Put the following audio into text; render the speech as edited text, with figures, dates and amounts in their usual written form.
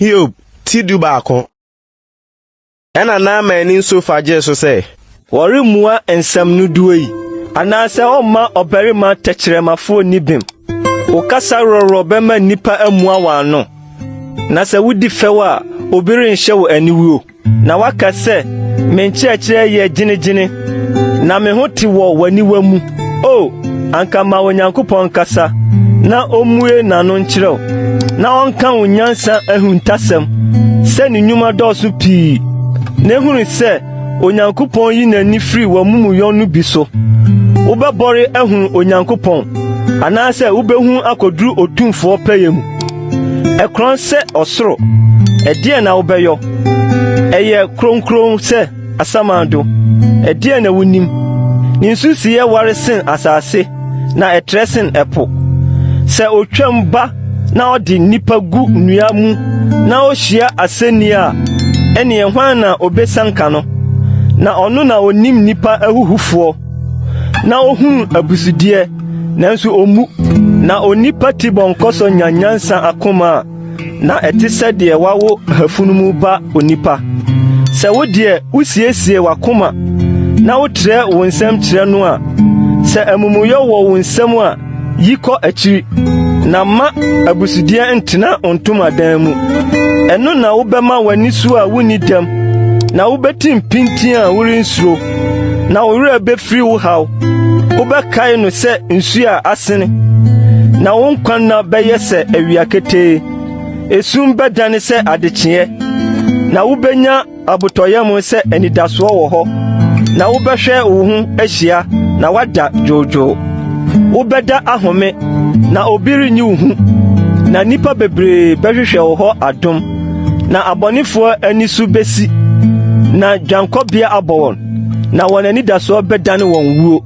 Hiob ti 11. Ɛnna Naamani Sofar gyee so sɛ, Wɔremmua nsɛm dodoɔ yi, anaasɛ wɔmma ɔbarima tɛkyerɛmafoɔ nni bem. Wo kasa worɔworɔ bɛma nnipa amua wɔn ano, na sɛ wodi fɛw a, obi renhyɛ wo aniwuo. Na woaka sɛ, Me nkyerɛkyerɛ yɛ gyenegyene, na me ho te wɔ w'aniwa mu. O, anka ma Onyankopɔn nkasa, na ommue n'ano nkyerɛ wo, na ɔnka wo nyansa ahuntasɛm, sɛ ne nnwuma dɔɔso pii, na ehunu sɛ Onyankopɔn yi n'ani firi w'amumuyɔ no bi so. Wobɛbɔre ahunu Onyankopɔn, anaasɛ wubehu akoduru Otumfoɔ pɛyɛ mu? Ɛkorɔn sɛ ɔsoro, ɛdeɛn na wobɛyɔ? Ɛyɛ kronkron sɛ asamando, ɛdeɛn na wunim? Ne nsusuiɛ ware sen asase, na ɛtrɛ sen ɛpo. Sɛ otwam ba na ɔde nnipa gu nnua mu na ohyia asɛnni a, ɛnneɛ hwan na obesianka no? Na ɔno na onim nnipa ahuhufoɔ, na ohunu abusudeɛ, nanso ommu. Na onipa tibɔnkɔsɔ nya nyansa akoma a, na ɛte sɛ deɛ wawo afunumu ba onipa. Sɛ wo deɛ wusiesie w'akoma na wotrɛ wo nsam kyerɛ no a, sɛ amumuyɛ wɔ wo nsam a, yi kɔ akyiri, na mma abusudeɛ ntena wo ntomadan mu. Ɛno na wobɛma w'ani so a wunni dɛm, na wubetim pintinn a worensuro, na wo werɛ befiri wo haw. Wobɛkae no sɛ nsu a asene, na wo nkwa nna bɛyɛ sɛ awia ketee. Esum bɛdane sɛ adekyeeɛ, na wubenya abotɔyam sɛ anidasoɔ wɔ hɔ, na wobɛhwɛ wo ho ahyia na woada dwoodwoo. Wobɛda ahome, na obi renyi wo hu, na nnipa bebree bɛhwehwɛ wo hɔ adom, na abɔnefoɔ ani so besi, na dwankɔbea abɔ wɔn, na wɔn anidasoɔ bɛdane wɔn wuo.